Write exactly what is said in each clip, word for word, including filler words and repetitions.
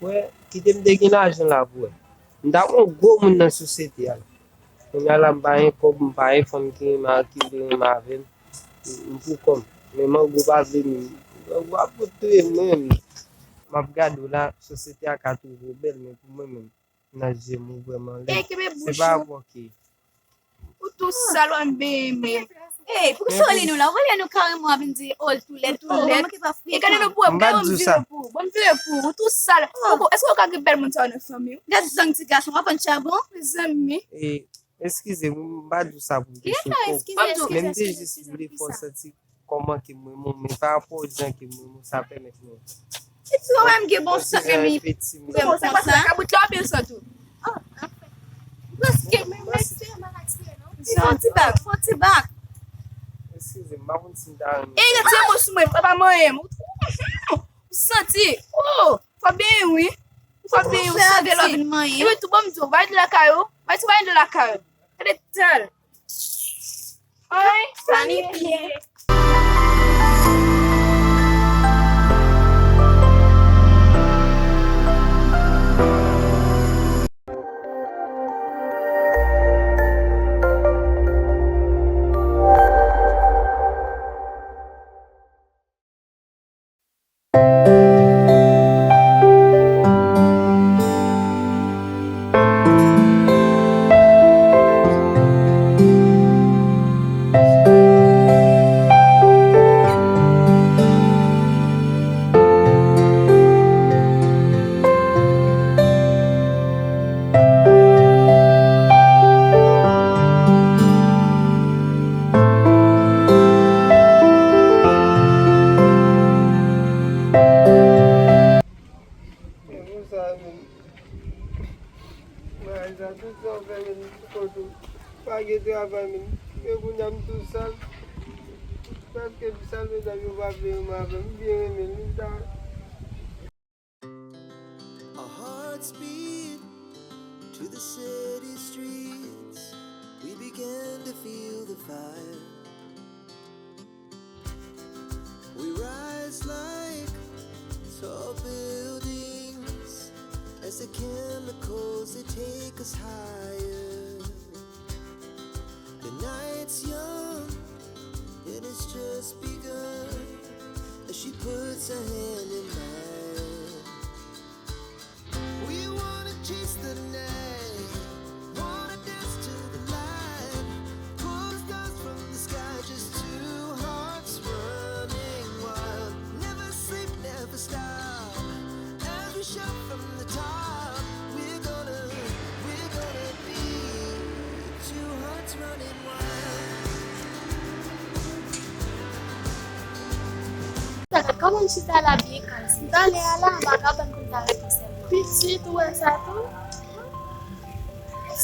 Wè, kite m te gen lajan la pou wè. M ta pran gwo moun nan sosyete a. Kounye a la, m pa gen kòb, m pa gen fanm ki renmen, ki vle renmen avè m. M pou kò m. Men mango pa vle m. Mango ap fout touye m, mwen menm. M ap gade w la, sosyete a ka twouve w bèl, men pou mwen menm, nan je m ou vrèman lèd. Se pa rapò ke Ou tou sal, w ap benyen men. Ey, poukisa w rele nou la? Ou rele nou kareman, w ap vin di, oh, l tou lèd, tou lèd. E gade nou pou w, gade w, m vire pou ou. Bon, m vire pou ou, ou tou sal. Èske w ka gen bèl moun sa yo nan fanmi w? Gad zang ti gason, w ap vann chabon? Mezanmi. Eskize m, m pa di w sa pou m te choke w. Men m te jis vle fè w santi kòman ke m renmen w, men pa rapò jan ke m renmen w, sa pèmèt mwen. Epi ou menm gen bon sant, men m gen bon sant la. Kabrit la oubyen sant ou? Paske men mwen espere m pa ka espere non. Fè yon ti bak, fè yon ti bak. Eskize m, m pa konn si m ta renmen. E retire mo sou mwen, pa manyen m. Ou santi? Oh, fò benyen wi. Fò benyen wi, ou santi. Epi tou bon m di w, bay dlo lakay ou. Bay ti bay dlo lakay ou. Gade tèl. Ay, sa ni byen. Marisa, tout sa w fè menm, kont ou pa gen travay menm. Men kounye a m tou sal. Paske m sal, medam yo pa vle renmen avè m. M byen renmen l, m ta Our hearts beat to the city streets. We begin to feel the fire. We rise like tall buildings as the chemicals, they take us higher. The night's young and it's just begun as she puts her hand in mine. We wanna chase the night, wanna dance to the light. Pull the stars from the sky, just two hearts running wild. Never sleep, never stop. As we shout from the top, we're gonna, we're gonna be two hearts running wild. Gad kòman m chita la byen kalm. Si m t ale a la, m pa ka konn pou m ta rete sèlman. Pitit, ou wè sa tou?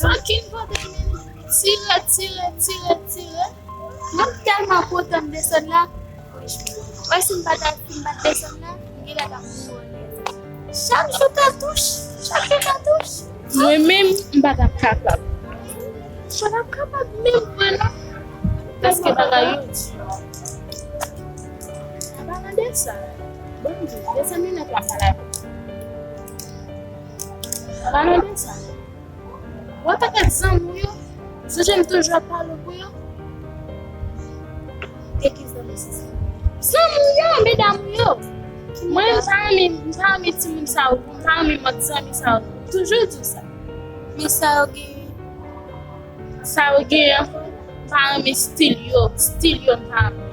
Fucking bòdèl, men. Tire, tire, tire, tire. Mwen tèlman kontan m desann la. Wè si m pa ta, si m pa t desann la, m genlè t ap mouri. Chak jou katouch, chak jou katouch. Mwen menm, m pa t ap kapab. M pa t ap kapab menm vre non. Paske bagay yo di. An palan de sa, bon m di w, de sa minèt la m pale avè w. An palan de sa, wè pakèt zanmi w yo, sonje m toujou ap pale w pou yo. E ki zanmi se sa? Zanmi w yo, medam w yo. Mwen, m pa renmen, m pa renmen timoun sa yo, m pa renmen mòd zanmi sa yo. Toujou di w sa. Men sa yo gen. Sa yo gen an, m pa renmen stil yo, stil yo m pa renmen.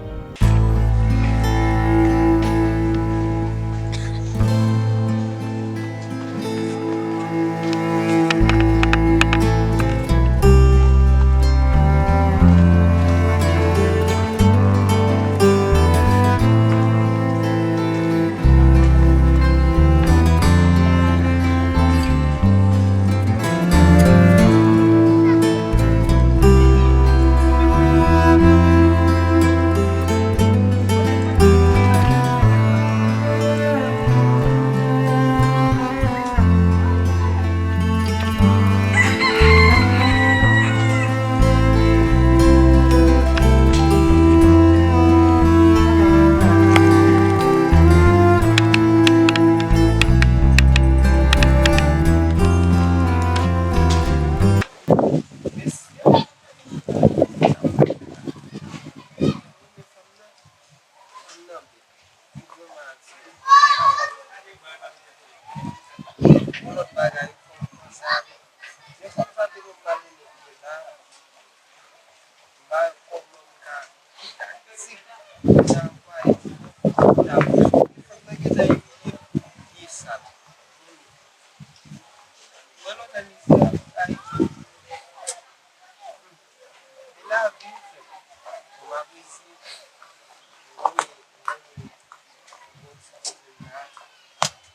Mwen lontan mizè ap bay. E lavi, frè m. Bon, m apresye. Bon, sa se la.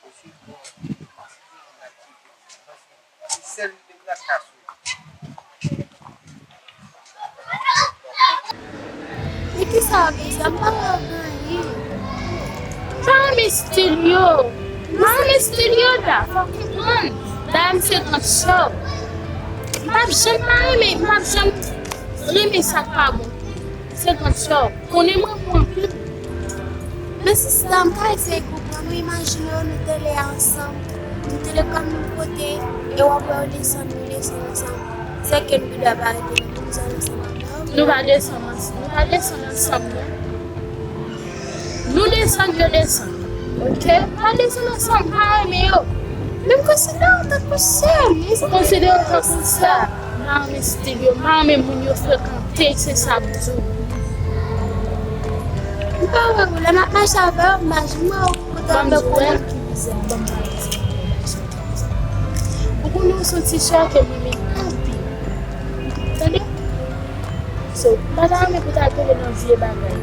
Ensuite, bon, se sèl li menm la k ka sove. E kisa w gen sa? M pa wè w gen anyen. M pa renmen stil yo. M pa renmen stil yo, Da. Fò w konprann. Da, m se grande sœur. M p ap janm pa renmen, m p ap janm renmen sa k pa bon. Se grande sœur. Konnen m renmen w anpil. Men sista, m ka eseye konprann ou. Imajine w, nou te lè ansanm. Nou te lekòl menm kote, e w ap wè yo desann, nou desann ansanm. Sèke nou pi dwa pa rete nan menm zòn ansanm avè w. Nou pa desann ansanm, nou pa desann ansanm, non. Nou desann, yo desann. Oke? Nou pa desann ansanm, m pa renmen yo. Men m konsidere w tankou sè m. Ou konsidere w tankou sè? M pa renmen stil yo, m pa renmen moun yo frekante, se sa m di w. M pa wè w, lè m ap mache avè w, m mache, m wè w kontan avèk ou menm. Ou konnen w se yon ti sè ke m renmen anpil. Tande? So, m pa ta renmen pou w t al tonbe nan vye bagay.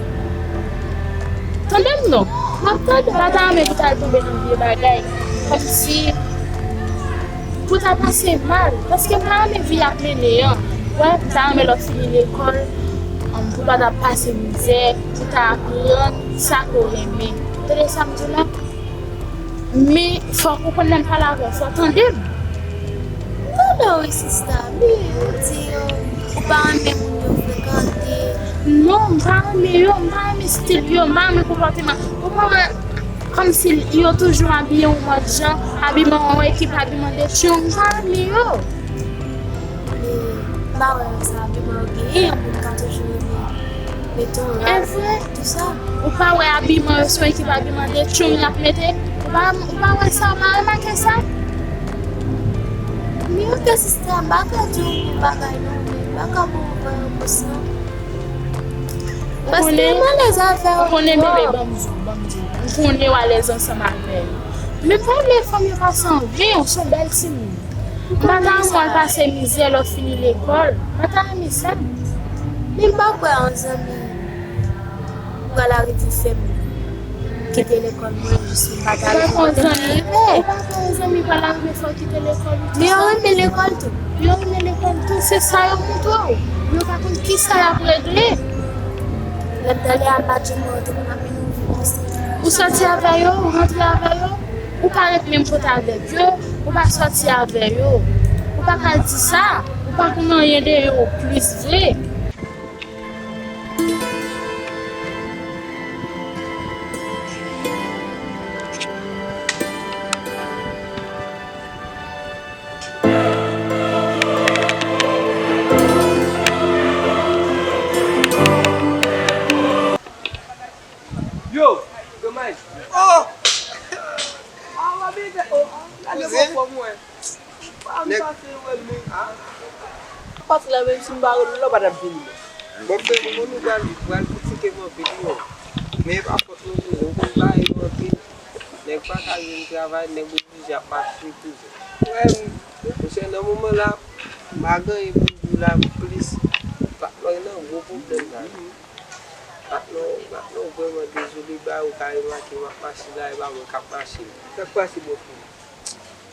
Tande m non. M ap tande. M pa ta renmen pou w t al tonbe nan vye bagay. Kòmsi pou w ta pase mal. Paske m pa renmen vi y ap mennen an. Wè, m ta renmen lè w fini lekòl, um, pou w pa ta pase mizè, pou w ta aprann sa ke w renmen. Tande sa m di w la? Men, fòk ou konn lè m pale avè w, fò w tande m. M tande w wi, sista, men ou di yo, ou pa renmen moun yo frekante. Non, m pa renmen yo, m pa renmen stil yo, m pa renmen konpòteman. Ou pa wè, kòmsi yo toujou abiye yon mòd jan, abiman yon ekip, abiman de tchon, m pa renmen yo. Men, m pa wè sa abiman yo genyen, yon moun ka toujou renmen mete yon rad, tou sa. Ou pa wè abiman yo, se yon ekip abiman de tchon y ap mete? Ou pa, ou pa wè sa, ou pa remake sa? Men oke, sista, m pa ka di w yon bagay non, men m pa ka ba w yon bon repons non. Paske m alèz avè w. Ou konnen, bebe, ban m di w, ban m di w. M konnen w alèz ansanm avè yo. Men pa vle fanm yo pase anvye w, se yon bèl timoun. M pa ta renmen w al pase mizè lè w fini lekòl. M pa ta renmen sa. Men m pa kwè yon zanmi pral arive fè m kite lekòl mwen jis pou m pa ta ale. Ou pa kwè yon zanmi, ou pa kwè yon zanmi pral arive fè w kite lekòl ou tou sa? Men yo renmen lekòl tou. Yo renmen lekòl tou, se sa yo montre w. Yo pa konn kisa y ap regle. Lè m t ale a Badjou, mwen te konn ap mennen yon vi konsa. Ou sòti avè yo, ou rantre avè yo, ou pa ret menm kote avèk yo, ou pa sòti avè yo. Ou pa ka di sa, ou pa konn anyen de yo plis vre. Yo, domaj. Oh! Ah, w ap bebe, oh, ah, gade bòkò mwen. Ah, m pase wè l, men, ah. Pase la, menm si m pa rele w la, w pa t ap vini, men. Bon, frè, bon, nou pral, pral kritike m anpil, non. Men e pa fòt nou, non. Ou konn bagay yo anpil. Nèg pa ka jwenn travay, nèg oblije ap mache toujou. Frè m, monchè, nan moman la, m pa gen anyen pou m di w la plis. Patnè nan gwo pwoblèm la. Patnè, patnè, vrèman dezole, ba ou ka remake m ap mache la, e pa mwen k ap mache. Sa k pase, bòkò?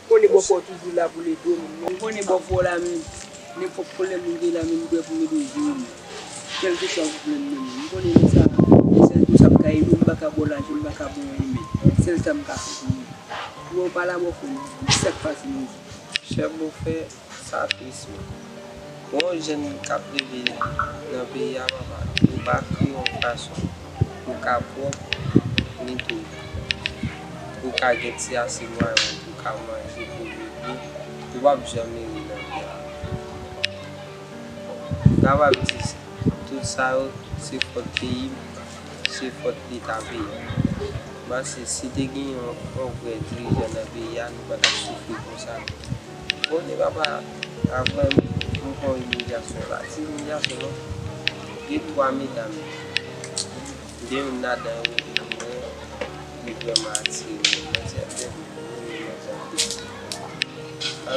Konnen bòkò toujou la pou l ede w, non. Ou konnen bòkò la, men, nenpòt pwoblèm ou gen la, men, m prè pou m ede w jere l. Kèlkeswa pwoblèm nan, men, m konnen sa, sèl ou sa m ka ede w, m pa ka ba w lajan, m pa ka ba w anyen, men sèl sa m ka fè pou ou. Bon, pa la, bòkò, sa k pase, men? Chèf, bon, frè, sa tris, men. Pou yon jèn k ap leve nan peyi a, papa, yo pa kreye yon fason pou w ka pwòp, ni tou pou w ka gen ti asimway pou w ka manje, pou w bebe, ou p ap janm ere nan vi a. M kapab di tout sa yo, se fòt peyi m, se fòt Leta peyi m. Paske si te gen yon, yon vrè dirijan nan peyi a, nou pa t ap soufri konsa. Konnen papa, avan m pran imilyasyon, pa ti imilyasyon non. Gen twa medam, gen youn ladan yo, li vrèman atire m, nan sèten,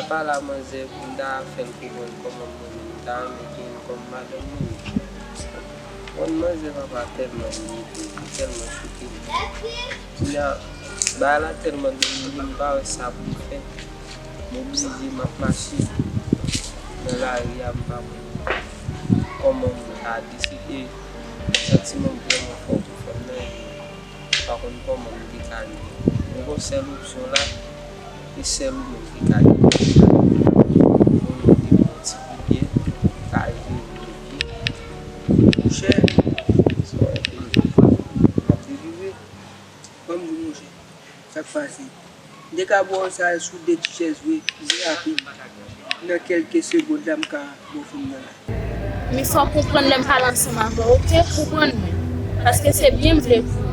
Pale a manzè pou m ta fè l konprann kòman m renmen l, m ta renmen gen l kòm madanm mwen wi. Konn manzè papa tèlman iryite m, li tèlman choke m. Kounye a, bagay la tèlman domine m, m pa wè sa pou m fè. M oblije, m ap mache nan lari a, m pa konn kòman m ta deside. Santiman m vrèman fò pou fanm nan, e m pa konn kòman m te ka rive. Mwen gen yon sèl opsyon la, e sèl ou menm ki ka ede m. Mwen menm depi yon ti kou byen, ka ede m depi. Monchè, sa w ap delivre. Ban m di w, monchè, sa k pase. M te ka ba w sa sou de ti chèz vre, byen rapid. Nan kèlke segond la, m ka ba w fanm nan la. Men fò w konprann lè m pale ansanm avè w, oke? Konprann mwen. Paske se byen m vle pou ou.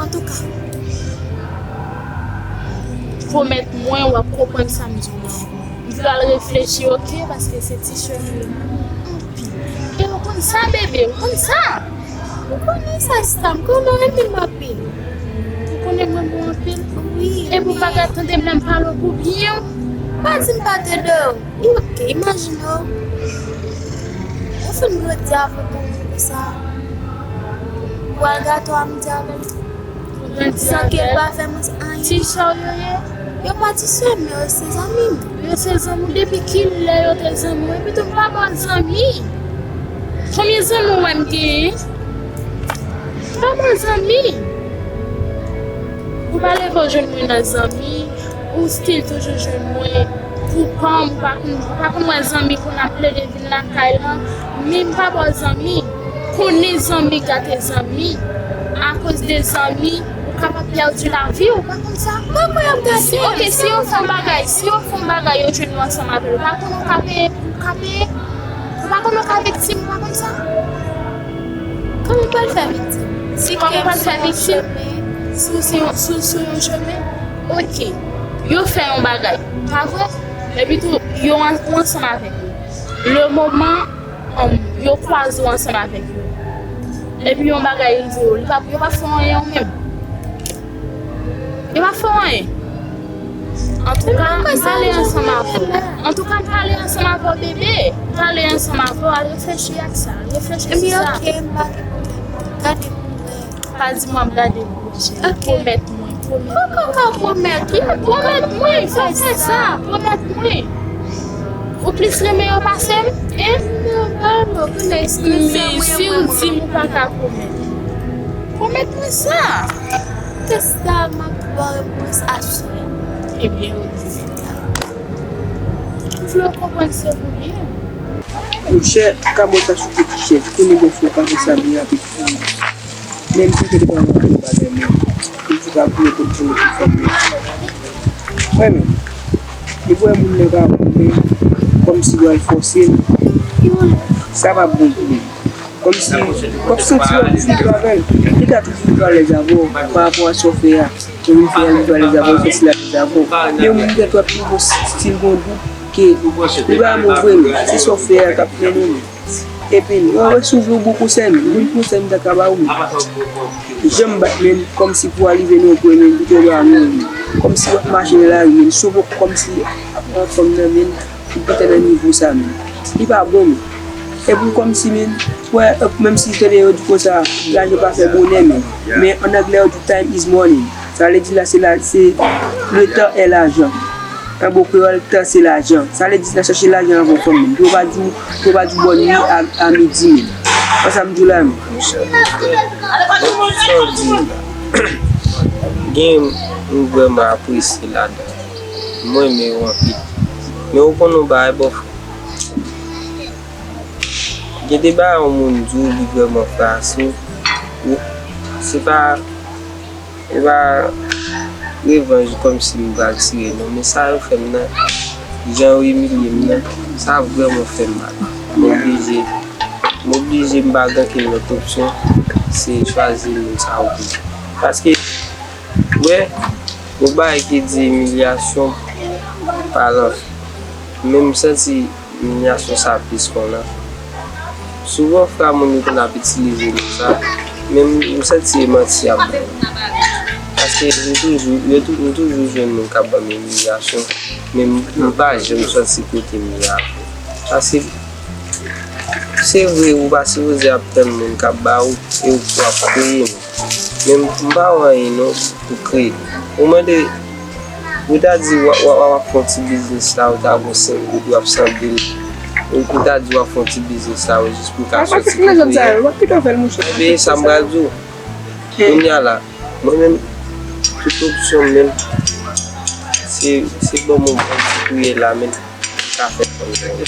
Antouka, pwomèt mwen w ap konprann sa m di w la. M vle w al reflechi, oke? Paske se ti chèz vre. Anpil. E ou konn sa, bebe, ou konn sa. Ou konnen sa, sista, m konnen w renmen m anpil. Ou konnen m renmen w anpil? Wi. Epi ou pa ka tande m lè m pale w pou byen? Pa di m pa tande w. Oke, imajine w. Ou fin grandi avèk yon moun konsa. Ou al gate w a midi avè l. San ke l pa fè mwen anyen. Ti sa w yo ye? Yo pa ti sè m, yo se zanmi m. Yo se zanmi w? Depi kilè yo te zanmi w? Epi tou m pa ba w zanmi. Konbyen zanmi w wè m genyen? M pa ba w zanmi. Ou pa leve w jwenn mwen nan zanmi. Ou still toujou jwenn mwen pou pa m, ou pa konn, ou pa konn wè zanmi konn ap plede vin lakay lan, men m pa ba w zanmi. Konnen zanmi gate zanmi. Akoz de zanmi, ou kapab pèdi lavi w, ou pa konn sa? Kòman y ap gate? Oke, si yo fè yon bagay, si yo fè yon bagay, yo jwenn ou ansanm avè l, ou pa konn ou ka peye, ou ka peye? Ou pa konn ou ka viktim, ou pa konn sa? Kòman w pral fè viktim? Si kòman w pral fè viktim? Si w se yon, si w se yon chemen, oke. Yo fè yon bagay, pa vre? Epi tou, yo an-, ou ansanm avèk yo. Le moman, um, yo kwaze w ansanm avèk yo. Epi yon bagay rive yo, li pa, yo pa fè w anyen ou menm. Yo pa fè w anyen. Antouka, m pale ansanm avè w. Antouka, m pale ansanm avè w, bebe. M pale ansanm avè w, al reflechi ak sa. Al reflechi sou sa. Ebyen, oke, m pa gen pwoblèm. Gade pou mwen. Pa di m w ap gade pou mwen, cheri. Oke. Pwomèt mwen, pwomèt mwen. Kòman w ka pwomèt? Pwomèt mwen, fò w fè sa. Pwomèt mwen. Ou plis renmen yo pase m? Hein? Non, pa non, konnen eksplize mwen. Men si w di m ou pa ka pwomèt, pwomèt mwen sa. Testa m ap ba w repons aswè. Ebyen, ou di sa. M vle w konprann se pou byen. Monchè, kabòt la sou pye ti chèz. Konnen gen fwa w ka fè sa byen rapid. Men m teke te pa anvi bagay men. Li di ka kouri pou l pou l pou fanm nan. Wè men. Li wè moun nan ka konnen kòmsi l al fòse l. Sa p ap bon pou li. Kòmsi w ap santi w ap viv avè l. Li ka toujou viv alèz avè w pa rapò a sa w fè a. Ou vin fè l viv alèz avè w, ou fè sila alèz avè w. Men ou menm tèt w ap toujou santi l gon dout ke li pa renmen w vre, men se sa w fè a k ap mennen l. Epi, mwen wè si w vle yon bon konsèy, m, yon bon konsèy m ta ka ba ou, men janm bat men, kòmsi pou w al rive nan yon pwen, men, pou te ba men, kòmsi w ap mache nan lari, men, si w poko kòmsi ap pran fanm nan, men, pou te nan nivo sa, men, li pa bon, men. Epi, kòmsi, men, wè, menm si tande yo di konsa, lajan pa fè bonè, men, men, an anglè, yo di time is money. Sa vle di la, se la, se, le temps est l'argent. An bon kreyòl, tan se lajan. Sa vle di, nan chèche lajan avan fanm menm. Pou yo pa di w, pou yo pa di w bòn nwi a, a midi menm. Wè sa m di w la menm. Sa w di m la. Gen, m vrèman apresye ladan. M renmen w anpil. Men ou konn yon bagay, bòfrè. Gen de bagay yon moun di w, li vrèman frase w. Ou, se pa E pa revanj kòmsi m pral tire non, men sa yo fè m nan, jan yo imilye m nan, sa vrèman fè m mal. M oblije, m oblije, m pa gen okenn lòt opsyon, se chwazi moun sa yo pou mwen. Paske, wè, yon bagay ki di imilyasyon pa lanfè. Men m santi imilyasyon sa plis kon lanfè. Souvan, frè moun yo konn ap itilize mo sa, men m, m santi se manti y ap bay. Paske m toujou, yo tou, m toujou jwenn moun k ap ban m imilyasyon, men m, m pa janm sòti kote m ye a. Paske se vre, ou pa sipoze ap tann moun k ap ba ou, e w, w ap kreye, men m, m pa wè anyen non pou kreye. Ou mande, ou ta di w, w, w ap fè yon ti biznis la, ou ta gon senk goud, w ap sanble l. Ou, ou ta di w ap fè yon ti biznis la, jis pou w ka sòti kote w ye a. Ebyen, sa m pral di w. Kounye a la, mwen menm, tout opsyon m menm, se, se ban m yon bon ti priyè la menm, m ka fè fanm nan.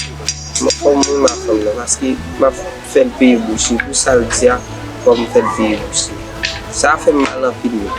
Mwen, fò m renmen fanm nan, paske m ap fè l peye bouch li. Pou sa l di a, fò m fè l peye bouch li. Sa fè m mal anpil menm.